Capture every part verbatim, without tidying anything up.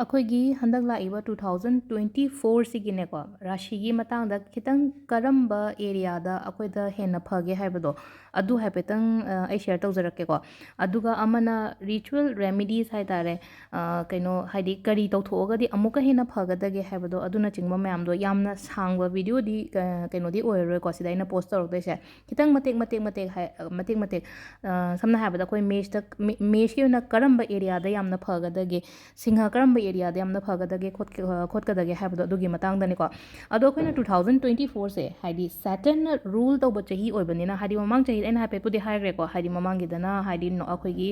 ꯑꯩꯈꯣꯏꯒꯤ ꯍꯟꯗꯛ ꯂꯥꯛꯏꯕ two thousand twenty four ꯁꯤꯒꯤꯅꯦꯀꯣ, ꯔꯥꯁꯤꯒꯤ ꯃꯇꯥꯡꯗ ꯈꯤꯇꯪ ꯀꯔꯝꯕ ꯑꯦꯔꯤꯌꯥꯗ ꯑꯩꯈꯣꯏꯗ ꯍꯦꯟꯅ ꯐꯒꯦ ꯍꯥꯏꯕꯗꯣ, ꯑꯗꯨ ꯍꯥꯏꯐꯦꯠꯇꯪ, ꯑ, ꯑꯩ ꯁꯤꯌꯔ ꯇꯧꯖꯔꯛꯀꯦꯀꯣ꯫ ꯑꯗꯨꯒ ꯑꯃꯅ ꯔꯤꯆꯨꯋꯦꯜ ꯔꯦꯃꯤꯗꯤꯁ ꯍꯥꯏ ꯇꯥꯔꯦ, ꯑ, ꯀꯩꯅꯣ, ꯍꯥꯏꯗꯤ ꯀꯔꯤ ꯇꯧꯊꯣꯛꯑꯒꯗꯤ ꯑꯃꯨꯛꯀ ꯍꯦꯟꯅ ꯐꯒꯗꯒꯦ ꯍꯥꯏꯕꯗꯣ, ꯑꯗꯨꯅꯆꯤꯡꯕ ꯃꯌꯥꯝꯗꯣ꯫ ꯌꯥꯝꯅ ꯁꯥꯡꯕ ꯚꯤꯗꯤꯑꯣꯗꯤ, ꯑ, ꯀꯩꯅꯣꯗꯤ ꯑꯣꯏꯔꯔꯣꯏꯀꯣ ꯁꯤꯗ ꯑꯩꯅ ꯄꯣꯁ ꯇꯧꯔꯛꯇꯣꯏꯁꯦ꯫ ꯈꯤꯇꯪ ꯃꯇꯦꯛ ꯃꯇꯦꯛ ꯃꯇꯦꯛ ꯍꯥꯏ-, ꯃꯇꯦꯛ ꯃꯇꯦꯛ, ꯑ, ꯁꯝꯅ ꯍꯥꯏꯔꯕꯗ ꯑꯩꯈꯣꯏ ꯃꯦꯁꯇ, ꯃꯦ-, ꯃꯦꯁꯀꯤ ꯑꯣꯏꯅ ꯀꯔꯝꯕ ꯑꯦꯔꯤꯌꯥꯗ ꯌꯥꯝꯅ ꯐꯒꯗꯒꯦ, ꯁꯤꯡꯍ ꯀꯔꯝꯕ ꯑꯦꯔꯤꯌꯥꯗ ꯌꯥꯝꯅ ꯐꯒꯗꯒꯦ, ꯈꯣꯠꯀ-, ꯑ, ꯈꯣꯠꯀꯗꯒꯦ ꯍꯥꯏꯕꯗꯣ, ꯑꯗꯨꯒꯤ ꯃꯇꯥꯡꯗꯅꯤꯀꯣ꯫ ꯑꯗꯣ ꯑꯩꯈꯣꯏꯅ two thousand twenty four ꯁꯦ, ꯍꯥꯏꯗꯤ ꯁꯦꯇꯔꯟꯅ ꯔꯨꯜ ꯇꯧꯕ ꯆꯍꯤ ꯑꯣꯏꯕꯅꯤꯅ, ꯍꯥꯏꯗꯤ ꯃꯃꯥꯡ ꯆꯍꯤ ꯑꯩꯅ ꯍꯥꯏꯐꯦꯠꯄꯨꯗꯤ ꯍꯥꯏꯈ꯭ꯔꯦꯀꯣ, ꯍꯥꯏꯗꯤ ꯃꯃꯥꯡꯒꯤꯗꯅ, ꯍꯥꯏꯗꯤ ꯅꯣ-, ꯑꯩꯈꯣꯏꯒꯤ,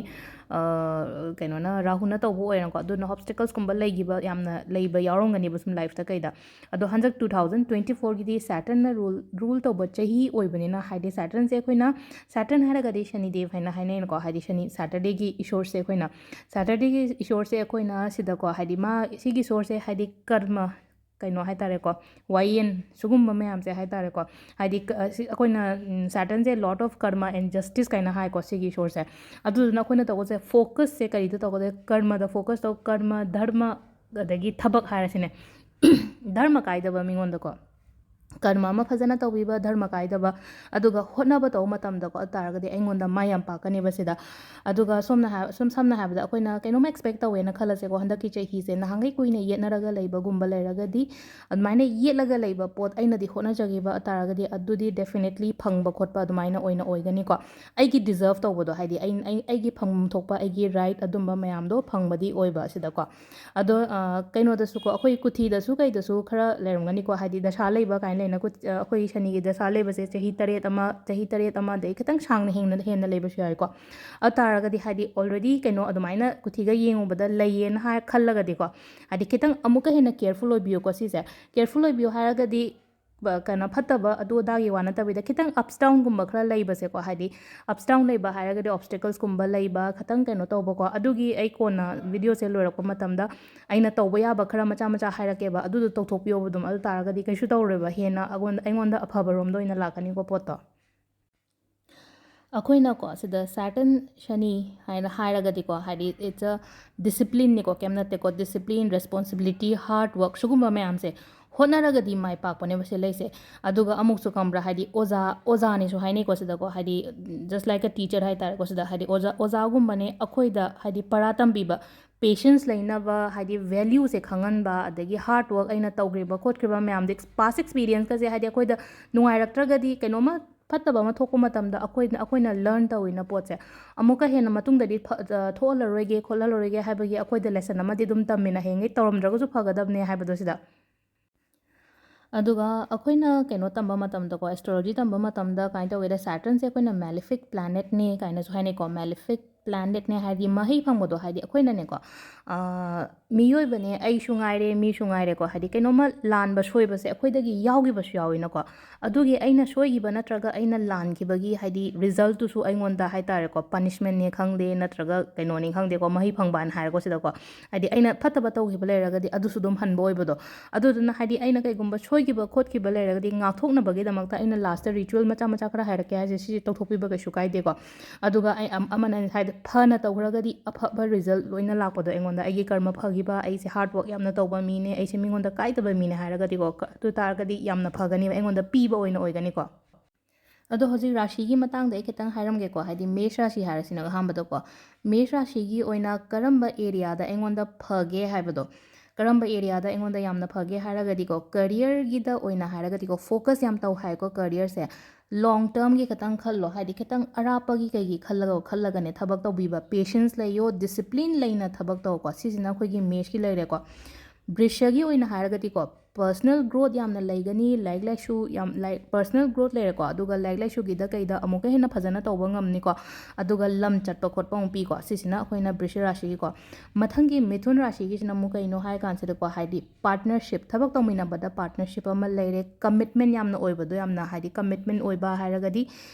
ꯑ, ꯀꯩꯅꯣꯅ, ꯔꯥꯍꯨꯅ ꯇꯧꯕ ꯑꯣꯏꯔꯦꯀꯣ, ꯑꯗꯨꯅ ꯑꯣꯕꯁꯇꯤꯀꯜꯁꯀꯨꯝꯕ ꯂꯩꯈꯤꯕ ꯌꯥꯝꯅ ꯂꯩꯕ ꯌꯥꯎꯔꯝꯒꯅꯦꯕ ꯁꯨꯝ ꯂꯥꯏꯐꯇ ꯀꯩꯗ꯫ ꯑꯗꯣ ꯍꯟꯗꯛ two thousand twenty four ꯒꯤꯗꯤ ꯁꯦꯇꯔꯟꯅ ꯔꯨꯜ, ꯔꯨꯜ ꯇꯧꯕ ꯆꯍꯤ ꯑꯣꯏꯕꯅꯤꯅ, ꯍꯥꯏꯗꯤ ꯁꯦꯇꯔꯟꯁꯦ ꯑꯩꯈꯣꯏꯅ, ꯁꯦꯇꯔꯟ ꯍꯥꯏꯔꯒꯗꯤ ꯁꯅꯤꯗꯦꯕ ꯍꯥꯏꯅ ꯍꯥꯏꯅꯩꯅꯀꯣ, ꯍꯥꯏꯗꯤ ꯁꯅꯤ, ꯁꯦꯇꯔꯗꯦꯒꯤ ꯏꯁꯣꯔꯁꯦ ꯑꯩꯈꯣꯏꯅ, ꯁꯦꯇꯔꯗꯦꯒꯤ ꯏꯁꯣꯔꯁꯦ ꯑꯩꯈꯣꯏꯅ ꯁꯤꯗꯀꯣ, ꯍꯥꯏꯗꯤ ꯃꯥ, ꯁꯤꯒꯤ ꯏꯁꯣꯔꯁꯦ ꯍꯥꯏꯗꯤ ꯀꯔꯃ, ꯀꯩꯅꯣ ꯍꯥꯏ ꯇꯥꯔꯦꯀꯣ, ꯋꯥꯌꯦꯟ, ꯁꯤꯒꯨꯝꯕ ꯃꯌꯥꯝꯁꯦ ꯍꯥꯏ ꯇꯥꯔꯦꯀꯣ, ꯍꯥꯏꯗꯤ ꯀ-, ꯁꯤ ꯑꯩꯈꯣꯏꯅ, ꯎꯝ, ꯁꯦꯇꯔꯟꯁꯦ Lord of Karma and Justice ꯀꯥꯏꯅ ꯍꯥꯏꯀꯣ ꯁꯤꯒꯤ ꯏꯁꯣꯔꯁꯦ꯫ ꯑꯗꯨꯗꯨꯅ ꯑꯩꯈꯣꯏꯅ ꯇꯧꯕꯁꯦ, ꯐꯣꯀꯁꯁꯦ ꯀꯔꯤꯗ ꯇꯧꯒꯗꯒꯦ? ꯀꯔꯃꯗ ꯐꯣꯀꯁ ꯇꯧ, ꯀꯔꯃ, ꯙꯔꯃ, ꯑꯗꯒꯤ ꯊꯕꯛ ꯍꯥꯏꯔꯁꯤꯅꯦ, ꯙꯔꯃ ꯀꯥꯏꯗꯕ ꯃꯤꯉꯣꯟꯗꯀꯣ, ꯀꯔꯃ ꯑꯃ ꯐꯖꯅ ꯇꯧꯕꯤꯕ, ꯙꯔꯃ ꯀꯥꯏꯗꯕ, ꯑꯗꯨꯒ ꯍꯣꯠꯅꯕ ꯇꯧꯕ ꯃꯇꯝꯗꯀꯣ, ꯑꯗꯨ ꯇꯥꯔꯒꯗꯤ ꯑꯩꯉꯣꯟꯗ ꯃꯥꯏ ꯌꯥꯝ ꯄꯥꯛꯀꯅꯦꯕ ꯁꯤꯗ꯫ ꯑꯗꯨꯒ ꯁꯣꯝꯅ ꯍꯥꯏ-, ꯁꯨꯝ ꯁꯝꯅ ꯍꯥꯏꯔꯕꯗ, ꯑꯩꯈꯣꯏꯅ ꯀꯩꯅꯣꯝ ꯑꯦꯛꯁꯄꯦꯛ ꯇꯧꯋꯦꯅ ꯈꯜꯂꯁꯦꯀꯣ, ꯍꯟꯗꯛꯀꯤ ꯆꯍꯤꯁꯦ ꯅꯍꯥꯟꯈꯩ ꯀꯨꯏꯅ ꯌꯦꯠꯅꯔꯒ ꯂꯩꯕꯒꯨꯝꯕ ꯂꯩꯔꯒꯗꯤ, ꯑꯗꯨꯃꯥꯏꯅ ꯌꯦꯠꯂꯒ ꯂꯩꯕ ꯄꯣꯠ ꯑꯩꯅꯗꯤ ꯍꯣꯠꯅꯖꯈꯤꯕ ꯇꯥꯔꯒꯗꯤ, ꯑꯗꯨꯗꯤ definitely ꯐꯪꯕ ꯈꯣꯠꯄ ꯑꯗꯨꯃꯥꯏꯅ ꯑꯣꯏꯅ ꯑꯣꯏꯒꯅꯤꯀꯣ꯫ ꯑꯩꯒꯤ ꯗꯤꯖꯔꯞ ꯇꯧꯕꯗꯣ, ꯍꯥꯏꯗꯤ ꯑꯩ, ꯑꯩ, ꯑꯩꯒꯤ ꯐꯪꯐꯝ ꯊꯣꯛꯄ ꯑꯩꯒꯤ ꯔꯥꯏꯠ ꯑꯗꯨꯝꯕ ꯃꯌꯥꯝꯗꯣ ꯐꯪꯕꯗꯤ ꯑꯣꯏꯕ ꯑꯁꯤꯗꯀꯣ꯫ ꯑꯗꯣ, ꯑ, ꯀꯩꯅꯣꯗꯁꯨꯀꯣ, ꯑꯩꯈꯣꯏ ꯀꯨꯊꯤꯗꯁꯨ ꯀꯩꯗꯁꯨ ꯈꯔ ꯂꯩꯔꯝꯒꯅꯤꯀꯣ, ꯍꯥꯏꯗꯤ ꯗꯁꯥ ꯂꯩꯕ ꯀꯥꯏꯅ ꯂꯩꯅ, ꯀꯨꯠ-, ꯑ, ꯑꯩꯈꯣꯏ ꯁꯅꯤꯒꯤ ꯗꯁꯥ ꯂꯩꯕꯁꯦ ꯆꯍꯤ ꯇꯔꯦꯠ ꯑꯃ, ꯆꯍꯤ ꯇꯔꯦꯠ ꯑꯃ, ꯑꯗꯩ ꯈꯤꯇꯪ ꯁꯥꯡꯅ ꯍꯦꯟꯅ, ꯍꯦꯟꯅ ꯂꯩꯕꯁꯨ ꯌꯥꯎꯏꯀꯣ꯫ ꯑꯗꯨ ꯇꯥꯔꯒꯗꯤ, ꯍꯥꯏꯗꯤ already ꯀꯩꯅꯣ ꯑꯗꯨꯃꯥꯏꯅ ꯀꯨꯊꯤꯒ ꯌꯦꯡꯉꯨꯕꯗ ꯂꯩꯌꯦꯅ ꯍꯥꯏ ꯈꯜꯂꯒꯗꯤꯀꯣ, ꯍꯥꯏꯗꯤ ꯈꯤꯇꯪ ꯑꯃꯨꯛꯀ ꯍꯦꯟꯅ ꯀꯦꯌꯔꯐꯨꯜ ꯑꯣꯏꯕꯤꯌꯨꯀꯣ ꯁꯤꯁꯦ꯫ ꯀꯦꯌꯔꯐꯨꯜ ꯑꯣꯏꯕꯤꯌꯨ ꯍꯥꯏꯔꯒꯗꯤ, ꯕ-, ꯀꯩꯅꯣ, ꯐꯠꯇꯕ ꯑꯗꯨ ꯑꯗꯥꯒꯤ ꯋꯥ ꯅꯠꯇꯕꯤꯗ, ꯈꯤꯇꯪ ꯑꯞꯁ ꯗꯥꯎꯟꯒꯨꯝꯕ ꯈꯔ ꯂꯩꯕꯁꯦꯀꯣ, ꯍꯥꯏꯗꯤ ꯑꯞꯁ ꯗꯥꯎꯟ ꯂꯩꯕ ꯍꯥꯏꯔꯒꯗꯤ ꯑꯣꯕꯁꯇꯦꯀꯜꯁꯀꯨꯝꯕ ꯂꯩꯕ, ꯈꯤꯇꯪ ꯀꯩꯅꯣ ꯇꯧꯕꯀꯣ, ꯑꯗꯨꯒꯤ ꯑꯩ ꯀꯣꯟꯅ ꯚꯤꯗꯤꯑꯣꯁꯦ ꯂꯣꯏꯔꯛꯄ ꯃꯇꯝꯗ ꯑꯩꯅ ꯇꯧꯕ ꯌꯥꯕ ꯈꯔ ꯃꯆꯥ ꯃꯆꯥ ꯍꯥꯏꯔꯛꯀꯦꯕ, ꯑꯗꯨꯗꯣ ꯇꯧꯊꯣꯛꯄꯤꯌꯣꯕ ꯑꯗꯨꯝ꯫ ꯑꯗꯨ ꯇꯥꯔꯒꯗꯤ ꯀꯩꯁꯨ ꯇꯧꯔꯣꯏꯕ, ꯍꯦꯟꯅ ꯑꯩꯉꯣꯟꯗ, ꯑꯩꯉꯣꯟꯗ ꯑꯐꯕꯔꯣꯝꯗ ꯑꯣꯏꯅ ꯂꯥꯛꯀꯅꯤꯀꯣ ꯄꯣꯠꯇꯣ꯫ ꯑꯩꯈꯣꯏꯅꯀꯣ ꯁꯤꯗ Saturn ꯁꯅꯤ ꯍꯥꯏꯅ ꯍꯥꯏꯔꯒꯗꯤꯀꯣ, ꯍꯥꯏꯗꯤ it's a discipline ꯅꯤꯀꯣ, ꯀꯩꯝ ꯅꯠꯇꯦꯀꯣ, discipline, responsibility, hard work, ꯁꯤꯒꯨꯝꯕ ꯃꯌꯥꯝꯁꯦ ꯍꯣꯠꯅꯔꯒꯗꯤ ꯃꯥꯏ ꯄꯥꯛꯄꯅꯦꯕ ꯁꯤ ꯂꯩꯁꯦ꯫ ꯑꯗꯨꯒ ꯑꯃꯨꯛꯁꯨ ꯈꯪꯕ꯭ꯔꯥ, ꯍꯥꯏꯗꯤ ꯑꯣꯖꯥ, ꯑꯣꯖꯥꯅꯤꯁꯨ ꯍꯥꯏꯅꯩꯀꯣ ꯁꯤꯗꯀꯣ, ꯍꯥꯏꯗꯤ just like a teacher ꯍꯥꯏꯇꯥꯔꯦꯀꯣ ꯁꯤꯗ, ꯍꯥꯏꯗꯤ ꯑꯣꯖꯥ, ꯑꯣꯖꯥꯒꯨꯝꯕꯅꯦ ꯑꯩꯈꯣꯏꯗ ꯍꯥꯏꯗꯤ ꯄꯔꯥ ꯇꯝꯕꯤꯕ, patience ꯂꯩꯅꯕ, ꯍꯥꯏꯗꯤ value ꯁꯦ ꯈꯪꯍꯟꯕ, ꯑꯗꯒꯤ hard work ꯑꯩꯅ ꯇꯧꯈ꯭ꯔꯤꯕ ꯈꯣꯠꯈ꯭ꯔꯤꯕ ꯃꯌꯥꯝꯗꯤ, past experience ꯀꯁꯦ ꯍꯥꯏꯗꯤ ꯑꯩꯈꯣꯏꯗ ꯅꯨꯡꯉꯥꯏꯔꯛꯇ꯭ꯔꯒꯗꯤ, ꯀꯩꯅꯣꯝꯃ ꯐꯠꯇꯕ ꯑꯃ ꯊꯣꯛꯄ ꯃꯇꯝꯗ ꯑꯩꯈꯣꯏꯅ, ꯑꯩꯈꯣꯏꯅ learn ꯇꯧꯋꯤꯅ ꯄꯣꯠꯁꯦ, ꯑꯃꯨꯛꯀ ꯍꯦꯟꯅ ꯃꯇꯨꯡꯗꯗꯤ ꯐ-, ꯑ, ꯊꯣꯛꯍꯜꯂꯔꯣꯏꯒꯦ ꯈꯣꯠꯍꯜꯂꯔꯣꯏꯒꯦ ꯍꯥꯏꯕꯒꯤ ꯑꯩꯈꯣꯏꯗ lesson ꯑꯃꯗꯤ ꯑꯗꯨꯝ ꯇꯝꯃꯤꯅ, ꯍꯌꯦꯡꯈꯩ ꯇꯧꯔꯝꯗ꯭ꯔꯒꯁꯨ ꯐꯒꯗꯕꯅꯦ ꯍꯥꯏꯕꯗꯣ ꯁꯤꯗ꯫ ꯑꯗꯨꯒ ꯑꯩꯈꯣꯏꯅ ꯀꯩꯅꯣ ꯇꯝꯕ ꯃꯇꯝꯗꯀꯣ, astrology ꯇꯝꯕ ꯃꯇꯝꯗ ꯀꯃꯥꯏꯅ ꯇꯧꯒꯦꯗ, Saturn ꯁꯦ ꯑꯩꯈꯣꯏꯅ malefic planet ꯅꯦ ꯀꯥꯏꯅꯁꯨ ꯍꯥꯏꯅꯩꯀꯣ꯫ Malefic planet ꯅꯦ ꯍꯥꯏꯗꯤ ꯃꯍꯩ ꯐꯪꯕꯗꯣ, ꯍꯥꯏꯗꯤ ꯑꯩꯈꯣꯏꯅꯅꯦꯀꯣ, ꯑ, ꯃꯤꯑꯣꯏꯕꯅꯦ, ꯑꯩꯁꯨ ꯉꯥꯏꯔꯦ, ꯃꯤꯁꯨ ꯉꯥꯏꯔꯦꯀꯣ, ꯍꯥꯏꯗꯤ ꯀꯩꯅꯣꯝꯃ ꯂꯥꯟꯕ ꯁꯣꯏꯕꯁꯦ ꯑꯩꯈꯣꯏꯗꯒꯤ ꯌꯥꯎꯈꯤꯕꯁꯨ ꯌꯥꯎꯋꯤꯅꯀꯣ꯫ ꯑꯗꯨꯒꯤ ꯑꯩꯅ ꯁꯣꯏꯈꯤꯕ ꯅꯠꯇ꯭ꯔꯒ ꯑꯩꯅ ꯂꯥꯟꯈꯤꯕꯒꯤ ꯍꯥꯏꯗꯤ result ꯇꯨꯁꯨ ꯑꯩꯉꯣꯟꯗ ꯍꯥꯏꯇꯥꯔꯦꯀꯣ, punishment ꯅꯦ ꯈꯪꯗꯦ ꯅꯠꯇ꯭ꯔꯒ ꯀꯩꯅꯣꯅꯤ ꯈꯪꯗꯦꯀꯣ, ꯃꯍꯩ ꯐꯪꯕꯅ ꯍꯥꯏꯔꯦꯀꯣ ꯁꯤꯗꯀꯣ, ꯍꯥꯏꯗꯤ ꯑꯩꯅ ꯐꯠꯇꯕ ꯇꯧꯈꯤꯕ ꯂꯩꯔꯒꯗꯤ ꯑꯗꯨꯁꯨ ꯑꯗꯨꯝ ꯍꯟꯕ ꯑꯣꯏꯕꯗꯣ꯫ ꯑꯗꯨꯗꯨꯅ ꯍꯥꯏꯗꯤ ꯑꯩꯅ ꯀꯩꯒꯨꯝꯕ ꯁꯣꯏꯈꯤꯕ ꯈꯣꯠꯈꯤꯕ ꯂꯩꯔꯒꯗꯤ ꯉꯥꯛꯊꯣꯛꯅꯕꯒꯤꯗꯃꯛꯇ ꯑꯩꯅ last ꯇ ritual ꯃꯆꯥ ꯃꯆꯥ ꯈꯔ ꯍꯥꯏꯔꯛꯀꯦ ꯍꯥꯏꯁꯦ, ꯁꯤꯁꯦ ꯇꯧꯊꯣꯛꯄꯤꯕ ꯀꯩꯁꯨ ꯀꯥꯏꯗꯦꯀꯣ꯫ ꯑꯗꯨꯒ ꯑꯩ ꯑꯝ-, ꯑꯃꯅ ꯍꯥꯏꯗꯤ ꯐꯅ ꯇꯧꯈ꯭ꯔꯒꯗꯤ ꯑꯐꯕ result ꯂꯣꯏꯅ ꯂꯥꯛꯄꯗꯣ ꯑꯩꯉꯣꯟꯗ, ꯑꯩꯒꯤ ꯀꯔꯃ ꯐꯈꯤꯕ, ꯑꯩꯁꯦ hard work ꯌꯥꯝꯅ ꯇꯧꯕ ꯃꯤꯅꯦ, ꯑꯩꯁꯦ ꯃꯤꯉꯣꯟꯗ ꯀꯥꯏꯗꯕ ꯃꯤꯅꯦ ꯍꯥꯏꯔꯒꯗꯤꯀꯣ, ꯀ-, ꯑꯗꯨ ꯇꯥꯔꯒꯗꯤ ꯌꯥꯝꯅ ꯐꯒꯅꯤꯕ, ꯑꯩꯉꯣꯟꯗ ꯄꯤꯕ ꯑꯣꯏꯅ ꯑꯣꯏꯒꯅꯤꯀꯣ꯫ ꯑꯗꯣ ꯍꯧꯖꯤꯛ ꯔꯥꯁꯤꯒꯤ ꯃꯇꯥꯡꯗ ꯑꯩ ꯈꯤꯇꯪ ꯍꯥꯏꯔꯝꯒꯦꯀꯣ, ꯍꯥꯏꯗꯤ ꯃꯦꯁ ꯔꯥꯁꯤ ꯍꯥꯏꯔꯁꯤꯅ ꯑꯍꯥꯟꯕꯗꯀꯣ, ꯃꯦꯁ ꯔꯥꯁꯤꯒꯤ ꯑꯣꯏꯅ ꯀꯔꯝꯕ area ꯗ ꯑꯩꯉꯣꯟꯗ ꯐꯒꯦ ꯍꯥꯏꯕꯗꯣ, ꯀꯔꯝꯕ area ꯗ ꯑꯩꯉꯣꯟꯗ ꯌꯥꯝꯅ ꯐꯒꯦ ꯍꯥꯏꯔꯒꯗꯤꯀꯣ, career ꯒꯤꯗ ꯑꯣꯏꯅ ꯍꯥꯏꯔꯒꯗꯤꯀꯣ, focus ꯌꯥꯝ ꯇꯧ ꯍꯥꯏꯀꯣ career ꯁꯦ꯫ Long term ꯒꯤ ꯈꯤꯇꯪ ꯈꯜꯂꯣ, ꯍꯥꯏꯗꯤ ꯈꯤꯇꯪ ꯑꯔꯥꯞꯄꯒꯤ ꯀꯩꯒꯤ ꯈꯜꯂꯒ, ꯈꯜꯂꯒꯅꯦ ꯊꯕꯛ ꯇꯧꯕꯤꯕ, patience ꯂꯩꯌꯣ, discipline ꯂꯩꯅ ꯊꯕꯛ ꯇꯧꯀꯣ꯫ ꯁꯤꯁꯤꯅ ꯑꯩꯈꯣꯏꯒꯤ ꯃꯦꯁꯀꯤ ꯂꯩꯔꯦꯀꯣ꯫ ꯕ꯭ꯔꯤꯁ꯭ꯌꯒꯤ ꯑꯣꯏꯅ ꯍꯥꯏꯔꯒꯗꯤꯀꯣ, personal growth ꯌꯥꯝꯅ ꯂꯩꯒꯅꯤ, ꯂꯥꯏꯔꯤꯛ ꯂꯥꯏꯁꯨ ꯌꯥꯝ, ꯂꯥꯏ-, personal growth ꯂꯩꯔꯦꯀꯣ, ꯑꯗꯨꯒ ꯂꯥꯏꯔꯤꯛ ꯂꯥꯏꯁꯨꯒꯤꯗ ꯀꯩꯗ ꯑꯃꯨꯛꯀ ꯍꯦꯟꯅ ꯐꯖꯅ ꯇꯧꯕ ꯉꯝꯅꯤꯀꯣ꯫ ꯑꯗꯨꯒ ꯂꯝ ꯆꯠꯄ ꯈꯣꯠꯄ ꯑꯃꯨꯛ ꯄꯤꯀꯣ, ꯁꯤꯁꯤꯅ ꯑꯩꯈꯣꯏꯅ ꯕ꯭ꯔꯤꯁ꯭ꯌ ꯔꯥꯁꯤꯒꯤꯀꯣ꯫ ꯃꯊꯪꯒꯤ ꯃꯤꯊꯨꯟ ꯔꯥꯁꯤꯒꯤꯁꯤꯅ ꯑꯃꯨꯛ ꯀꯩꯅꯣ ꯍꯥꯏ ꯀꯥꯟꯁꯤꯗꯀꯣ, ꯍꯥꯏꯗꯤ partnership, ꯊꯕꯛ ꯇꯧꯃꯤꯟꯅꯕꯗ partnership ꯑꯃ ꯂꯩꯔꯦ, commitment ꯌꯥꯝꯅ ꯑꯣꯏꯕꯗꯣ, ꯌꯥꯝꯅ ꯍꯥꯏꯗꯤ commitment ꯑꯣꯏꯕ ꯍꯥꯏꯔꯒꯗꯤ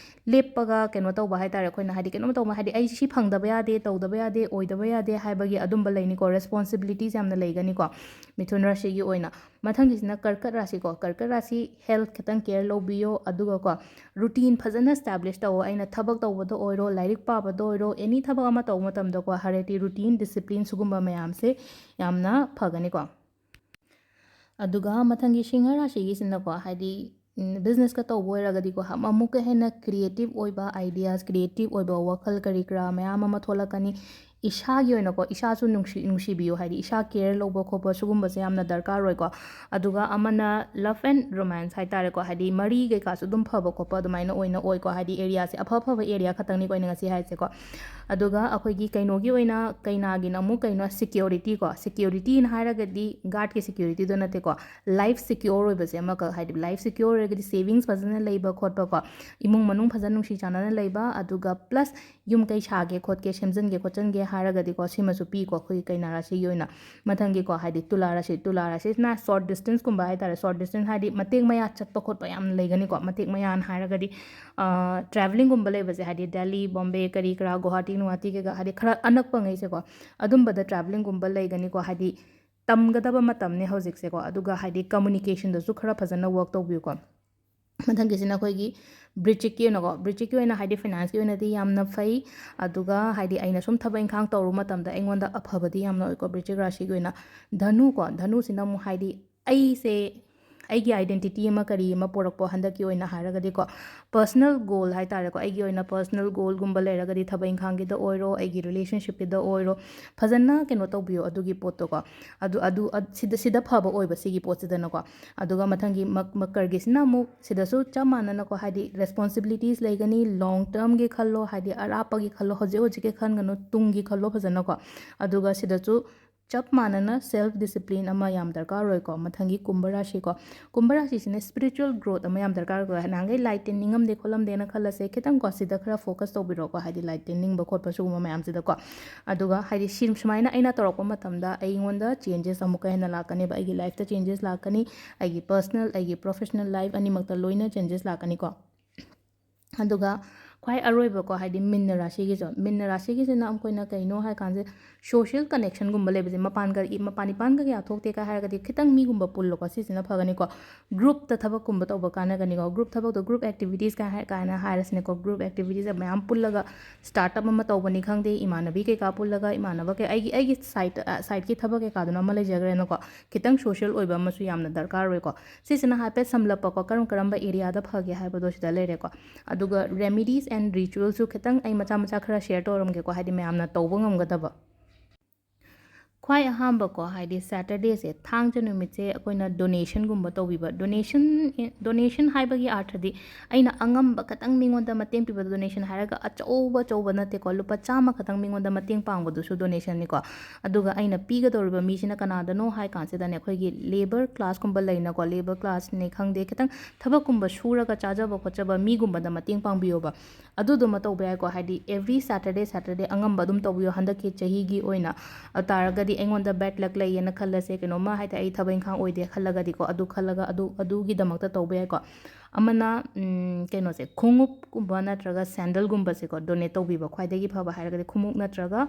ꯂꯦꯞꯄꯒ ꯀꯩꯅꯣ ꯇꯧꯕ ꯍꯥꯏꯇꯥꯔꯦ, ꯑꯩꯈꯣꯏꯅ ꯍꯥꯏꯗꯤ ꯀꯩꯅꯣꯝ ꯇꯧꯕ, ꯍꯥꯏꯗꯤ ꯑꯩ ꯁꯤ ꯐꯪꯗꯕ ꯌꯥꯗꯦ, ꯇꯧꯗꯕ ꯌꯥꯗꯦ, ꯑꯣꯏꯗꯕ ꯌꯥꯗꯦ ꯍꯥꯏꯕꯒꯤ ꯑꯗꯨꯝꯕ ꯂꯩꯅꯤꯀꯣ, responsibilities ꯌꯥꯝꯅ ꯂꯩꯒꯅꯤꯀꯣ ꯃꯤꯊꯨꯟ ꯔꯥꯁꯤꯒꯤ ꯑꯣꯏꯅ꯫ ꯃꯊꯪ ꯁꯤꯅ ꯀꯔꯀꯠ ꯔꯥꯁꯤꯀꯣ, ꯀꯔꯀꯠ ꯔꯥꯁꯤ health ꯈꯤꯇꯪ care ꯂꯧꯕꯤꯌꯣ꯫ ꯑꯗꯨꯒꯀꯣ, routine ꯐꯖꯅ establish ꯇꯧꯋꯣ꯫ ꯑꯩꯅ ꯊꯕꯛ ꯇꯧꯕꯗ ꯑꯣꯏꯔꯣ, ꯂꯥꯏꯔꯤꯛ ꯄꯥꯕꯗ ꯑꯣꯏꯔꯣ, any ꯊꯕꯛ ꯑꯃ ꯇꯧꯕ ꯃꯇꯝꯗꯀꯣ, ꯍꯥꯏꯔꯗꯤ routine, discipline ꯁꯤꯒꯨꯝꯕ ꯃꯌꯥꯝꯁꯦ ꯌꯥꯝꯅ ꯐꯒꯅꯤꯀꯣ꯫ ꯑꯗꯨꯒ ꯃꯊꯪꯒꯤ ꯁꯤꯡꯍ ꯔꯥꯁꯤꯒꯤꯁꯤꯅꯀꯣ, ꯍꯥꯏꯗꯤ businessꯀ ꯇꯧꯕ ꯑꯣꯏꯔꯒꯗꯤꯀꯣ, ꯑꯃꯨꯛꯀ ꯍꯦꯟꯅ creative ꯑꯣꯏꯕ ideas, creative ꯑꯣꯏꯕ ꯋꯥꯈꯜ ꯀꯔꯤ ꯀꯔꯥ ꯃꯌꯥꯝ ꯑꯃ ꯊꯣꯛꯂꯛꯀꯅꯤ꯫ ꯏꯁꯥꯒꯤ ꯑꯣꯏꯅꯀꯣ, ꯏꯁꯥꯁꯨ ꯅꯨꯡꯁꯤ ꯅꯨꯡꯁꯤꯕꯤꯌꯨ, ꯍꯥꯏꯗꯤ ꯏꯁꯥ care ꯂꯧꯕ ꯈꯣꯠꯄ ꯁꯤꯒꯨꯝꯕꯁꯦ ꯌꯥꯝꯅ ꯗꯔꯀꯥꯔ ꯑꯣꯏꯀꯣ꯫ ꯑꯗꯨꯒ ꯑꯃꯅ love and romance ꯍꯥꯏꯇꯥꯔꯦꯀꯣ, ꯍꯥꯏꯗꯤ ꯃꯔꯤ ꯀꯩꯀꯥꯁꯨ ꯑꯗꯨꯝ ꯐꯕ ꯈꯣꯠꯄ ꯑꯗꯨꯃꯥꯏꯅ ꯑꯣꯏꯅ ꯑꯣꯏꯀꯣ, ꯍꯥꯏꯗꯤ areaꯁꯦ ꯑꯐ ꯑꯐꯕ area ꯈꯛꯇꯪꯅꯤꯀꯣ ꯑꯩꯅ ꯉꯁꯤ ꯍꯥꯏꯁꯦꯀꯣ꯫ ꯑꯗꯨꯒ ꯑꯩꯈꯣꯏꯒꯤ ꯀꯩꯅꯣꯒꯤ ꯑꯣꯏꯅ, ꯀꯩꯅꯥꯒꯤꯅ ꯑꯃꯨꯛ ꯀꯩꯅꯣ, security ꯀꯣ, securityꯅ ꯍꯥꯏꯔꯒꯗꯤ guardꯀꯤ securityꯗꯣ ꯅꯠꯇꯦꯀꯣ, life secure ꯑꯣꯏꯕꯁꯦ ꯑꯃꯈꯛ, ꯍꯥꯏꯗꯤ life secure ꯑꯣꯏꯔꯒꯗꯤ savings ꯐꯖꯅ ꯂꯩꯕ ꯈꯣꯠꯄꯀꯣ, ꯏꯃꯨꯡ ꯃꯅꯨꯡ ꯐꯖꯅ ꯅꯨꯡꯁꯤ ꯆꯥꯟꯅꯅ ꯂꯩꯕ, ꯑꯗꯨꯒ plus ꯌꯨꯝ ꯀꯩ ꯁꯥꯒꯦ ꯈꯣꯠꯀꯦ, ꯁꯦꯝꯖꯤꯟꯒꯦ ꯈꯣꯠꯆꯤꯟꯒꯦ ꯍꯥꯏꯔꯒꯗꯤꯀꯣ, ꯁꯤꯃꯁꯨ ꯄꯤꯀꯣ ꯑꯩꯈꯣꯏꯒꯤ ꯀꯩꯅꯥ ꯔꯥꯁꯤꯒꯤ ꯑꯣꯏꯅ꯫ ꯃꯊꯪꯒꯤꯀꯣ, ꯍꯥꯏꯗꯤ ꯇꯨꯂꯥ ꯔꯥꯁꯤ, ꯇꯨꯂꯥ ꯔꯥꯁꯤꯁꯤꯅ short distanceꯀꯨꯝꯕ ꯍꯥꯏꯇꯥꯔꯦ, short distance ꯍꯥꯏꯗꯤ ꯃꯇꯦꯛ ꯃꯌꯥ ꯆꯠꯄ ꯈꯣꯠꯄ ꯌꯥꯝꯅ ꯂꯩꯒꯅꯤꯀꯣ, ꯃꯇꯦꯛ ꯃꯌꯥꯅ ꯍꯥꯏꯔꯒꯗꯤ travelingꯒꯨꯝꯕ ꯂꯩꯕꯁꯦ, ꯍꯥꯏꯗꯤ ꯗꯦꯜꯂꯤ, ꯕꯣꯝꯕꯦ, ꯀꯔꯤ ꯀꯔꯥ, ꯒꯨꯋꯥꯍꯥꯇꯤ ꯅꯨꯍꯥꯇꯤ ꯀꯩꯀꯥ, ꯍꯥꯏꯗꯤ ꯈꯔ ꯑꯅꯛꯄꯉꯩꯁꯦꯀꯣ, ꯑꯗꯨꯝꯕꯗ travelingꯒꯨꯝꯕ ꯂꯩꯒꯅꯤꯀꯣ, ꯍꯥꯏꯗꯤ ꯇꯝꯒꯗꯕ ꯃꯇꯝꯅꯦ ꯍꯧꯖꯤꯛꯁꯦꯀꯣ꯫ ꯑꯗꯨꯒ ꯍꯥꯏꯗꯤ communicationꯗꯁꯨ ꯈꯔ ꯐꯖꯅ work ꯇꯧꯕꯤꯌꯨꯀꯣ꯫ ꯃꯊꯪꯒꯤꯁꯤꯅ ꯑꯩꯈꯣꯏꯒꯤ ꯕ꯭ꯔꯤꯆꯤꯛꯀꯤ ꯑꯣꯏꯅꯀꯣ, ꯕ꯭ꯔꯤꯆꯤꯛꯀꯤ ꯑꯣꯏꯅ ꯍꯥꯏꯗꯤ financeꯀꯤ ꯑꯣꯏꯅꯗꯤ ꯌꯥꯝꯅ ꯐꯩ꯫ ꯑꯗꯨꯒ ꯍꯥꯏꯗꯤ ꯑꯩꯅ ꯁꯨꯝ ꯊꯕꯛ ꯏꯪꯈꯥꯡ ꯇꯧꯔꯨꯕ ꯃꯇꯝꯗ ꯑꯩꯉꯣꯟꯗ ꯑꯐꯕꯗꯤ ꯌꯥꯝꯅ ꯑꯣꯏꯀꯣ, ꯕ꯭ꯔꯤꯆꯤꯛ ꯔꯥꯁꯤꯒꯤ ꯑꯣꯏꯅ꯫ ꯙꯅꯨꯀꯣ, ꯙꯅꯨꯁꯤꯅ ꯑꯃꯨꯛ ꯍꯥꯏꯗꯤ ꯑꯩꯁꯦ, ꯑꯩꯒꯤ identity ꯑꯃ ꯀꯔꯤ ꯑꯃ ꯄꯨꯔꯛꯄ ꯍꯟꯗꯛꯀꯤ ꯑꯣꯏꯅ ꯍꯥꯏꯔꯒꯗꯤꯀꯣ, personal goal ꯍꯥꯏꯇꯥꯔꯦꯀꯣ, ꯑꯩꯒꯤ ꯑꯣꯏꯅ personal goalꯒꯨꯝꯕ ꯂꯩꯔꯒꯗꯤ ꯊꯕꯛ ꯏꯪꯈꯥꯡꯒꯤꯗ ꯑꯣꯏꯔꯣ, ꯑꯩꯒꯤ relationshipꯀꯤꯗ ꯑꯣꯏꯔꯣ, ꯐꯖꯅ ꯀꯩꯅꯣ ꯇꯧꯕꯤꯌꯣ ꯑꯗꯨꯒꯤ ꯄꯣꯠꯇꯣꯀꯣ꯫ ꯑꯗꯨ, ꯑꯗꯨ, ꯑ, ꯁꯤꯗ, ꯁꯤꯗ ꯐꯕ ꯑꯣꯏꯕ ꯁꯤꯒꯤ ꯄꯣꯠꯁꯤꯗꯅꯀꯣ꯫ ꯑꯗꯨꯒ ꯃꯊꯪꯒꯤ ꯃꯛ-, ꯃꯀꯔꯒꯤꯁꯤꯅ ꯑꯃꯨꯛ ꯁꯤꯗꯁꯨ ꯆꯞ ꯃꯥꯟꯅꯅꯀꯣ, ꯍꯥꯏꯗꯤ responsibilities ꯂꯩꯒꯅꯤ, long termꯒꯤ ꯈꯜꯂꯣ, ꯍꯥꯏꯗꯤ ꯑꯔꯥꯞꯄꯒꯤ ꯈꯜꯂꯣ, ꯍꯧꯖꯤꯛ ꯍꯧꯖꯤꯛꯀꯤ ꯈꯟꯒꯅꯨ, ꯇꯨꯡꯒꯤ ꯈꯜꯂꯣ ꯐꯖꯅꯀꯣ꯫ ꯑꯗꯨꯒ ꯁꯤꯗꯁꯨ ꯆꯞ ꯃꯥꯟꯅꯅ self discipline ꯑꯃ ꯌꯥꯝ ꯗꯔꯀꯥꯔ ꯑꯣꯏꯀꯣ꯫ ꯃꯊꯪꯒꯤ ꯀꯨꯝꯚ ꯔꯥꯁꯤꯀꯣ, ꯀꯨꯝꯚ ꯔꯥꯁꯤꯁꯤꯅ spiritual growth ꯑꯃ ꯌꯥꯝ ꯗꯔꯀꯥꯔ ꯑꯣꯏꯀꯣ꯫ ꯅꯍꯥꯟꯈꯩ ꯂꯥꯏ ꯇꯤꯟ ꯅꯤꯡꯉꯝꯗꯦ ꯈꯣꯠꯂꯝꯗꯦꯅ ꯈꯜꯂꯁꯦ, ꯈꯤꯇꯪꯀꯣ ꯁꯤꯗ ꯈꯔ focus ꯇꯧꯕꯤꯔꯣꯀꯣ, ꯍꯥꯏꯗꯤ ꯂꯥꯏ ꯇꯤꯟ ꯅꯤꯡꯕ ꯈꯣꯠꯄ ꯁꯤꯒꯨꯝꯕ ꯃꯌꯥꯝꯁꯤꯗꯀꯣ꯫ ꯑꯗꯨꯒ ꯍꯥꯏꯗꯤ ꯁꯤ ꯁꯨꯃꯥꯏꯅ ꯑꯩꯅ ꯇꯧꯔꯛꯄ ꯃꯇꯝꯗ ꯑꯩꯉꯣꯟꯗ changes ꯑꯃꯨꯛꯀ ꯍꯦꯟꯅ ꯂꯥꯛꯀꯅꯦꯕ, ꯑꯩꯒꯤ lifeꯇ changes ꯂꯥꯛꯀꯅꯤ, ꯑꯩꯒꯤ personal, ꯑꯩꯒꯤ professional life ꯑꯅꯤꯃꯛꯇ ꯂꯣꯏꯅ changes ꯂꯥꯛꯀꯅꯤꯀꯣ꯫ ꯑꯗꯨꯒ ꯈ꯭ꯋꯥꯏ ꯑꯔꯣꯏꯕꯀꯣ, ꯍꯥꯏꯗꯤ ꯃꯤꯟꯅ ꯔꯥꯁꯤꯒꯤꯁꯨ, ꯃꯤꯟꯅ ꯔꯥꯁꯤꯒꯤꯁꯤꯅ ꯑꯩꯈꯣꯏꯅ ꯀꯩꯅꯣ ꯍꯥꯏꯀꯥꯟꯁꯦ, ꯁꯣꯁꯤꯌꯦꯜ ꯀꯅꯦꯛꯁꯟꯒꯨꯝꯕ ꯂꯩꯕꯁꯦ, ꯃꯄꯥꯟꯒ ꯃꯄꯥꯟ ꯏꯄꯥꯟꯒ ꯀꯌꯥ ꯊꯣꯛꯇꯦ ꯀꯥꯏ ꯍꯥꯏꯔꯒꯗꯤ ꯈꯤꯇꯪ ꯃꯤꯒꯨꯝꯕ ꯄꯨꯜꯂꯣꯀꯣ, ꯁꯤꯁꯤꯅ ꯐꯒꯅꯤꯀꯣ꯫ ꯒ꯭ꯔꯨꯞꯇ ꯊꯕꯛꯀꯨꯝꯕ ꯇꯧꯕ ꯀꯥꯟꯅꯒꯅꯤꯀꯣ, ꯒ꯭ꯔꯨꯞ ꯊꯕꯛꯇꯣ, ꯒ꯭ꯔꯨꯞ ꯑꯦꯛꯇꯤꯚꯤꯇꯤꯁ ꯀꯥꯏ ꯍꯥꯏ ꯀꯥꯏꯅ ꯍꯥꯏꯔꯁꯤꯅꯦꯀꯣ, ꯒ꯭ꯔꯨꯞ ꯑꯦꯛꯇꯤꯚꯤꯇꯤꯁ ꯃꯌꯥꯝ ꯄꯨꯜꯂꯒ ꯁ꯭ꯇꯥꯔꯠ ꯑꯞ ꯑꯃ ꯇꯧꯕꯅꯤ ꯈꯪꯗꯦ, ꯏꯃꯥꯟꯅꯕꯤ ꯀꯩꯀꯥ ꯄꯨꯜꯂꯒ, ꯏꯃꯥꯟꯅꯕ ꯀꯩ ꯑꯩꯒꯤ ꯑꯩꯒꯤ ꯁꯥꯏꯠ ꯁꯥꯏꯠꯀꯤ ꯊꯕꯛ ꯀꯩꯀꯥꯗꯨꯅ ꯑꯃ ꯂꯩꯖꯈ꯭ꯔꯦꯅꯀꯣ꯫ ꯈꯤꯇꯪ ꯁꯣꯁꯤꯌꯦꯜ ꯑꯣꯏꯕ ꯑꯃꯁꯨ ꯌꯥꯝꯅ ꯗꯔꯀꯥꯔ ꯑꯣꯏꯀꯣ꯫ ꯁꯤꯁꯤꯅ ꯍꯥꯏꯐꯦꯠ ꯁꯝꯂꯞꯄꯀꯣ, ꯀꯔꯝ ꯀꯔꯝꯕ ꯑꯦꯔꯤꯌꯥꯗ ꯐꯒꯦ ꯍꯥꯏꯕꯗꯣ ꯁꯤꯗ ꯂꯩꯔꯦꯀꯣ꯫ ꯑꯗꯨꯒ remedies and ritualꯁꯨ ꯈꯤꯇꯪ ꯑꯩ ꯃꯆꯥ ꯃꯆꯥ ꯈꯔ ꯁꯤꯌꯔ ꯇꯧꯔꯝꯒꯦꯀꯣ, ꯍꯥꯏꯗꯤ ꯃꯌꯥꯝꯅ ꯇꯧꯕ ꯉꯝꯒꯗꯕ꯫ ꯈ꯭ꯋꯥꯏ ꯑꯍꯥꯟꯕꯀꯣ, ꯍꯥꯏꯗꯤ ꯁꯦꯇꯔꯗꯦꯁꯦ, ꯊꯥꯡꯖ ꯅꯨꯃꯤꯠꯁꯦ ꯑꯩꯈꯣꯏꯅ ꯗꯣꯅꯦꯁꯟꯒꯨꯝꯕ ꯇꯧꯕꯤꯕ꯫ ꯗꯣꯅꯦꯁꯟ, ꯗꯣꯅꯦꯁꯟ ꯍꯥꯏꯕꯒꯤ ꯑꯥꯔꯊꯗꯤ ꯑꯩꯅ ꯑꯉꯝꯕ ꯈꯇꯪ ꯃꯤꯉꯣꯟꯗ ꯃꯇꯦꯡ ꯄꯤꯕꯗꯣ ꯗꯣꯅꯦꯁꯟ ꯍꯥꯏꯔꯒ ꯑꯆꯧꯕ ꯑꯆꯧꯕ ꯅꯠꯇꯦꯀꯣ, ꯂꯨꯄꯥ ꯆꯥꯝꯃ ꯈꯇꯪ ꯃꯤꯉꯣꯟꯗ ꯃꯇꯦꯡ ꯄꯥꯡꯕꯗꯨꯁꯨ ꯗꯣꯅꯦꯁꯟꯅꯤꯀꯣ꯫ ꯑꯗꯨꯒ ꯑꯩꯅ ꯄꯤꯒꯗꯧꯔꯤꯕ ꯃꯤꯁꯤꯅ ꯀꯅꯥꯗꯅꯣ ꯍꯥꯏ ꯀꯥꯟꯁꯤꯗꯅꯦ, ꯑꯩꯈꯣꯏꯒꯤ ꯂꯦꯕꯔ ꯀ꯭ꯂꯥꯁꯀꯨꯝꯕ ꯂꯩꯅꯀꯣ, ꯂꯦꯕꯔ ꯀ꯭ꯂꯥꯁꯅꯦ ꯈꯪꯗꯦ, ꯈꯤꯇꯪ ꯊꯕꯛꯀꯨꯝꯕ ꯁꯨꯔꯒ ꯆꯥꯖꯕ ꯈꯣꯠꯆꯕ ꯃꯤꯒꯨꯝꯕꯗ ꯃꯇꯦꯡ ꯄꯥꯡꯕꯤꯌꯣꯕ꯫ ꯑꯗꯨꯗꯨꯃ ꯇꯧꯕ ꯌꯥꯏꯀꯣ, ꯍꯥꯏꯗꯤ every Saturday, Saturday ꯑꯉꯝꯕ ꯑꯗꯨꯝ ꯇꯧꯕꯤꯌꯣ ꯍꯟꯗꯛꯀꯤ ꯆꯍꯤꯒꯤ ꯑꯣꯏꯅ꯫ ꯑꯗꯨ ꯇꯥꯔꯒꯗꯤ ꯑꯩꯉꯣꯟꯗ ꯕꯦꯗ ꯂꯛ ꯂꯩꯌꯦꯅ ꯈꯜꯂꯁꯦ, ꯀꯩꯅꯣꯝꯃ ꯍꯥꯏꯇꯥꯔꯦ, ꯑꯩ ꯊꯕꯛ ꯏꯪꯈꯥꯡ ꯑꯣꯏꯗꯦ ꯈꯜꯂꯒꯗꯤꯀꯣ, ꯑꯗꯨ ꯈꯜꯂꯒ ꯑꯗꯨ, ꯑꯗꯨꯒꯤꯗꯃꯛꯇ ꯇꯧꯕ ꯌꯥꯏꯀꯣ꯫ ꯑꯃꯅ, ꯎꯝ, ꯀꯩꯅꯣꯁꯦ, ꯈꯣꯡꯎꯞꯀꯨꯝꯕ ꯅꯠꯇ꯭ꯔꯒ ꯁꯦꯟꯗꯜꯒꯨꯝꯕꯁꯦꯀꯣ, ꯗꯣꯅꯦꯠ ꯇꯧꯕꯤꯕ, ꯈ꯭ꯋꯥꯏꯗꯒꯤ ꯐꯕ ꯍꯥꯏꯔꯒꯗꯤ ꯈꯣꯡꯎꯞ ꯅꯠꯇ꯭ꯔꯒ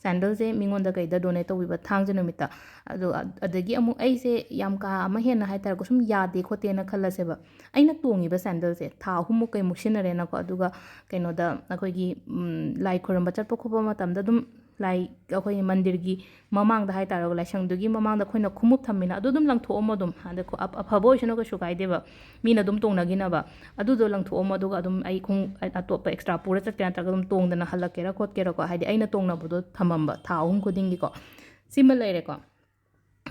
ꯁꯦꯟꯗꯜꯁꯦ ꯃꯤꯉꯣꯟꯗ ꯀꯩꯗ ꯗꯣꯅꯦꯠ ꯇꯧꯕꯤꯕ, ꯊꯥꯡꯖ ꯅꯨꯃꯤꯠꯇ꯫ ꯑꯗꯣ, ꯑ-, ꯑꯗꯒꯤ ꯑꯃꯨꯛ ꯑꯩꯁꯦ ꯌꯥꯝ ꯀꯥ ꯑꯃ ꯍꯦꯟꯅ ꯍꯥꯏꯇꯥꯔꯦꯀꯣ, ꯁꯨꯝ ꯌꯥꯗꯦ ꯈꯣꯠꯇꯦꯅ ꯈꯜꯂꯁꯦꯕ, ꯑꯩꯅ ꯇꯣꯡꯉꯤꯕ ꯁꯦꯟꯗꯜꯁꯦ ꯊꯥ ꯑꯍꯨꯝꯃꯨꯛ ꯀꯩꯃꯨꯛ ꯁꯤꯖꯤꯟꯅꯔꯦꯅꯀꯣ, ꯑꯗꯨꯒ ꯀꯩꯅꯣꯗ ꯑꯩꯈꯣꯏꯒꯤ, ꯎꯝ, ꯂꯥꯏ ꯈꯣꯏꯔꯝꯕ ꯆꯠꯄ ꯈꯣꯠꯄ ꯃꯇꯝꯗ ꯑꯗꯨꯝ ꯂꯥꯏ, ꯑꯩꯈꯣꯏꯒꯤ ꯃꯟꯗꯤꯔꯒꯤ ꯃꯃꯥꯡꯗ ꯍꯥꯏꯇꯥꯔꯦꯀꯣ, ꯂꯥꯏꯁꯪꯗꯨꯒꯤ ꯃꯃꯥꯡꯗ ꯑꯩꯈꯣꯏꯅ ꯈꯣꯡꯎꯞ ꯊꯝꯃꯤꯅ, ꯑꯗꯨ ꯑꯗꯨꯝ ꯂꯪꯊꯣꯛꯑꯝꯃꯣ ꯑꯗꯨꯝ꯫ ꯑꯗ ꯈꯣ-, ꯑꯐ-, ꯑꯐꯕ ꯑꯣꯏꯁꯅꯨ, ꯀꯩꯁꯨ ꯀꯥꯏꯗꯦꯕ, ꯃꯤꯅ ꯑꯗꯨꯝ ꯇꯣꯡꯅꯈꯤꯅꯕ꯫ ꯑꯗꯨꯗꯣ ꯂꯪꯊꯣꯛꯑꯝꯃꯣ, ꯑꯗꯨꯒ ꯑꯗꯨꯝ ꯑꯩ ꯈꯣꯡꯎꯞ ꯑꯇꯣꯞꯄ ꯑꯦꯛꯁꯇ꯭ꯔꯥ ꯄꯨꯔ ꯆꯠꯀꯦꯔꯥ ꯅꯠꯇ꯭ꯔꯒ ꯑꯗꯨꯝ ꯇꯣꯡꯗꯅ ꯍꯜꯂꯛꯀꯦꯔꯥ ꯈꯣꯠꯀꯦꯔꯥꯀꯣ, ꯍꯥꯏꯗꯤ ꯑꯩꯅ ꯇꯣꯡꯅꯕꯗꯣ ꯊꯝꯃꯝꯕ ꯊꯥ ꯑꯍꯨꯝ ꯈꯨꯗꯤꯡꯒꯤꯀꯣ꯫ ꯁꯤꯃ ꯂꯩꯔꯦꯀꯣ꯫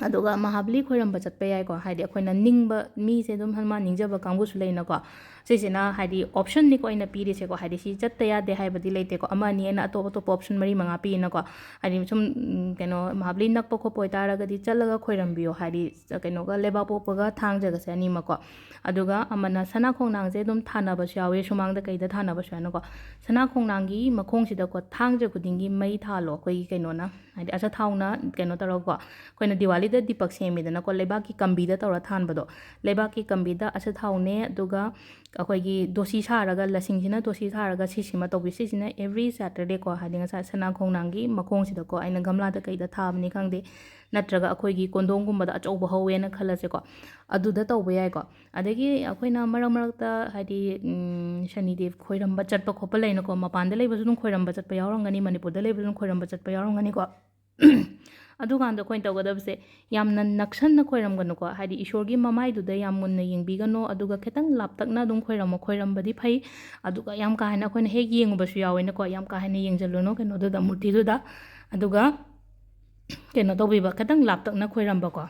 ꯑꯗꯨꯒ ꯃꯍꯥꯕꯂꯤ ꯈꯣꯏꯔꯝꯕ ꯆꯠꯄ ꯌꯥꯏꯀꯣ, ꯍꯥꯏꯗꯤ ꯑꯩꯈꯣꯏꯅ ꯅꯤꯡꯕ, ꯃꯤꯁꯦ ꯑꯗꯨꯝ ꯍꯅꯨꯃꯥꯟ ꯅꯤꯡꯖꯕ ꯀꯥꯡꯕꯨꯁꯨ ꯂꯩꯅꯀꯣ꯫ ꯁꯤꯁꯤꯅ ꯍꯥꯏꯗꯤ ꯑꯣꯞꯁꯟꯅꯤꯀꯣ ꯑꯩꯅ ꯄꯤꯔꯤꯁꯦꯀꯣ, ꯍꯥꯏꯗꯤ ꯁꯤ ꯆꯠꯇ ꯌꯥꯗꯦ ꯍꯥꯏꯕꯗꯤ ꯂꯩꯇꯦꯀꯣ, ꯑꯃ ꯑꯅꯤ ꯑꯩꯅ ꯑꯇꯣꯞ ꯑꯇꯣꯞꯄ ꯑꯣꯞꯁꯟ ꯃꯔꯤ ꯃꯉꯥ ꯄꯤꯌꯦꯅꯀꯣ꯫ ꯍꯥꯏꯗꯤ ꯁꯨꯝ, ꯎꯝ, ꯀꯩꯅꯣ, ꯃꯍꯥꯕꯂꯤ ꯅꯛꯄ ꯈꯣꯠꯄ ꯑꯣꯏꯇꯥꯔꯒꯗꯤ ꯆꯠꯂꯒ ꯈꯣꯏꯔꯝꯕꯤꯌꯣ, ꯍꯥꯏꯗꯤ ꯀꯩꯅꯣꯒ, ꯂꯩꯕꯥꯛꯄꯣꯛꯄꯒ ꯊꯥꯡꯖꯒꯁꯦ ꯑꯅꯤꯃꯛꯀꯣ꯫ ꯑꯗꯨꯒ ꯑꯃꯅ ꯁꯅꯥ ꯈꯣꯡꯅꯥꯡꯁꯦ ꯑꯗꯨꯝ ꯊꯥꯅꯕꯁꯨ ꯌꯥꯎꯋꯦ, ꯁꯨꯃꯥꯡꯗ ꯀꯩꯗ ꯊꯥꯅꯕꯁꯨ ꯌꯥꯎꯅꯀꯣ꯫ ꯁꯅꯥ ꯈꯣꯡꯅꯥꯡꯒꯤ ꯃꯈꯣꯡꯁꯤꯗꯀꯣ, ꯊꯥꯡꯖ ꯈꯨꯗꯤꯡꯒꯤ ꯃꯩ ꯊꯥꯜꯂꯣ, ꯑꯩꯈꯣꯏꯒꯤ ꯀꯩꯅꯣꯅ, ꯍꯥꯏꯗꯤ ꯑꯆꯥꯊꯥꯎꯅ ꯀꯩꯅꯣ ꯇꯧꯔꯒꯀꯣ, ꯑꯩꯈꯣꯏꯅ ꯗꯤꯋꯥꯂꯤꯗ ꯗꯤꯄꯛ ꯁꯦꯝꯃꯤꯗꯅꯀꯣ, ꯂꯩꯕꯥꯛꯀꯤ ꯀꯝꯕꯤꯗ ꯇꯧꯔ ꯊꯥꯟꯕꯗꯣ, ꯂꯩꯕꯥꯛꯀꯤ ꯀꯝꯕꯤꯗ ꯑꯆꯥꯊꯥꯎꯅꯦ, ꯑꯗꯨꯒ ꯑꯩꯈꯣꯏꯒꯤ ꯗꯣꯁꯤ ꯁꯥꯔꯒ, ꯂꯁꯤꯡꯁꯤꯅ ꯗꯣꯁꯤ ꯁꯥꯔꯒ ꯁꯤꯁꯤꯃ ꯇꯧꯕꯤ꯫ ꯁꯤꯁꯤꯅ every Saturday ꯀꯣ, ꯍꯥꯏꯗꯤ ꯉꯁꯥꯏ ꯁꯅꯥ ꯈꯣꯡꯅꯥꯡꯒꯤ ꯃꯈꯣꯡꯁꯤꯗꯀꯣ, ꯑꯩꯅ ꯒꯝꯂꯥꯗ ꯀꯩꯗ ꯊꯥꯕꯅꯤ ꯈꯪꯗꯦ, ꯅꯠꯇ꯭ꯔꯒ ꯑꯩꯈꯣꯏꯒꯤ ꯀꯣꯟꯗꯣꯡꯒꯨꯝꯕꯗ ꯑꯆꯧꯕ ꯍꯧꯋꯦꯅ ꯈꯜꯂꯁꯦꯀꯣ, ꯑꯗꯨꯗ ꯇꯧꯕ ꯌꯥꯏꯀꯣ꯫ ꯑꯗꯒꯤ ꯑꯩꯈꯣꯏꯅ ꯃꯔꯛ ꯃꯔꯛꯇ ꯍꯥꯏꯗꯤ, ꯎꯝ, ꯁꯅꯤꯗꯦꯕ ꯈꯣꯏꯔꯝꯕ ꯆꯠꯄ ꯈꯣꯠꯄ ꯂꯩꯅꯀꯣ, ꯃꯄꯥꯟꯗ ꯂꯩꯕꯁꯨ ꯑꯗꯨꯝ ꯈꯣꯏꯔꯝꯕ ꯆꯠꯄ ꯌꯥꯎꯔꯝꯒꯅꯤ, ꯃꯅꯤꯄꯨꯔꯗ ꯂꯩꯕꯁꯨ ꯑꯗꯨꯝ ꯈꯣꯏꯔꯝꯕ ꯆꯠꯄ ꯌꯥꯎꯔꯝꯒꯅꯤꯀꯣ꯫ ꯑꯗꯨꯀꯥꯟꯗ ꯑꯩꯈꯣꯏꯅ ꯇꯧꯒꯗꯕꯁꯦ, ꯌꯥꯝꯅ ꯅꯛꯁꯟꯅ ꯈꯣꯏꯔꯝꯒꯅꯨꯀꯣ, ꯍꯥꯏꯗꯤ ꯏꯁꯣꯔꯒꯤ ꯃꯃꯥꯏꯗꯨꯗ ꯌꯥꯝ ꯃꯨꯟꯅ ꯌꯦꯡꯕꯤꯒꯅꯣ, ꯑꯗꯨꯒ ꯈꯤꯇꯪ ꯂꯥꯞꯇꯛꯅ ꯑꯗꯨꯝ ꯈꯣꯏꯔꯝꯃꯣ꯫ ꯈꯣꯏꯔꯝꯕꯗꯤ ꯐꯩ, ꯑꯗꯨꯒ ꯌꯥꯝ ꯀꯥ ꯍꯦꯟꯅ ꯑꯩꯈꯣꯏꯅ ꯍꯦꯛ ꯌꯦꯡꯉꯨꯕꯁꯨ ꯌꯥꯎꯋꯦꯅꯀꯣ, ꯌꯥꯝ ꯀꯥ ꯍꯦꯟꯅ ꯌꯦꯡꯁꯤꯜꯂꯨꯅꯣ ꯀꯩꯅꯣꯗꯨꯗ, ꯃꯨꯔꯇꯤꯗꯨꯗ꯫ ꯑꯗꯨꯒ ꯀꯩꯅꯣ ꯇꯧꯕꯤꯕ, ꯈꯤꯇꯪ ꯂꯥꯞꯇꯛꯅ ꯈꯣꯏꯔꯝꯕꯀꯣ꯫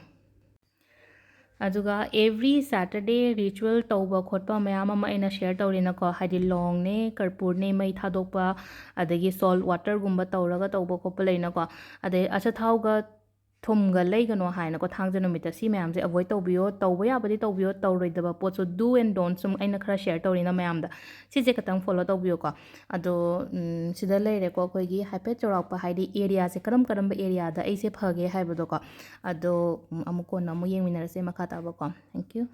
ꯑꯗꯨꯒ every Saturday ritual ꯇꯧꯕ ꯈꯣꯠꯄ ꯃꯌꯥꯝ ꯑꯃ ꯑꯩꯅ share ꯇꯧꯔꯤꯅꯀꯣ, ꯍꯥꯏꯗꯤ ꯂꯣꯡꯅꯦ, ꯀꯔꯄꯨꯔꯅꯦ, ꯃꯩ ꯊꯥꯗꯣꯛꯄ, ꯑꯗꯒꯤ salt waterꯒꯨꯝꯕ ꯇꯧꯔꯒ ꯇꯧꯕ ꯈꯣꯠꯄ ꯂꯩꯅꯀꯣ꯫ ꯑꯗꯩ ꯑꯆꯥꯊꯥꯎꯒ ꯊꯨꯝꯒ ꯂꯩꯒꯅꯣ ꯍꯥꯏꯅꯀꯣ, ꯊꯥꯡꯖ ꯅꯨꯃꯤꯠꯇ ꯁꯤ ꯃꯌꯥꯝꯁꯦ avoid ꯇꯧꯕꯤꯌꯣ꯫ ꯇꯧꯕ ꯌꯥꯕꯗꯤ ꯇꯧꯕꯤꯌꯣ, ꯇꯧꯔꯣꯏꯗꯕ ꯄꯣꯠꯁꯨ, do and don't, ꯁꯨꯝ ꯑꯩꯅ ꯈꯔ share ꯇꯧꯔꯤꯅ ꯃꯌꯥꯝꯗ, ꯁꯤꯁꯦ ꯈꯤꯇꯪ follow ꯇꯧꯕꯤꯌꯨꯀꯣ꯫ ꯑꯗꯣ, ꯎꯝ, ꯁꯤꯗ ꯂꯩꯔꯦꯀꯣ, ꯑꯩꯈꯣꯏꯒꯤ ꯍꯥꯏꯐꯦꯠ ꯆꯥꯎꯔꯥꯛꯄ, ꯍꯥꯏꯗꯤ areaꯁꯦ ꯀꯔꯝ ꯀꯔꯝꯕ areaꯗ ꯑꯩꯁꯦ ꯐꯒꯦ ꯍꯥꯏꯕꯗꯣꯀꯣ꯫ ꯑꯗꯣ, ꯎꯝ, ꯑꯃꯨꯛ ꯀꯣꯟꯅ ꯑꯃꯨꯛ ꯌꯦꯡꯃꯤꯟꯅꯔꯁꯦ ꯃꯈꯥ ꯇꯥꯕꯀꯣ꯫ Thank you꯫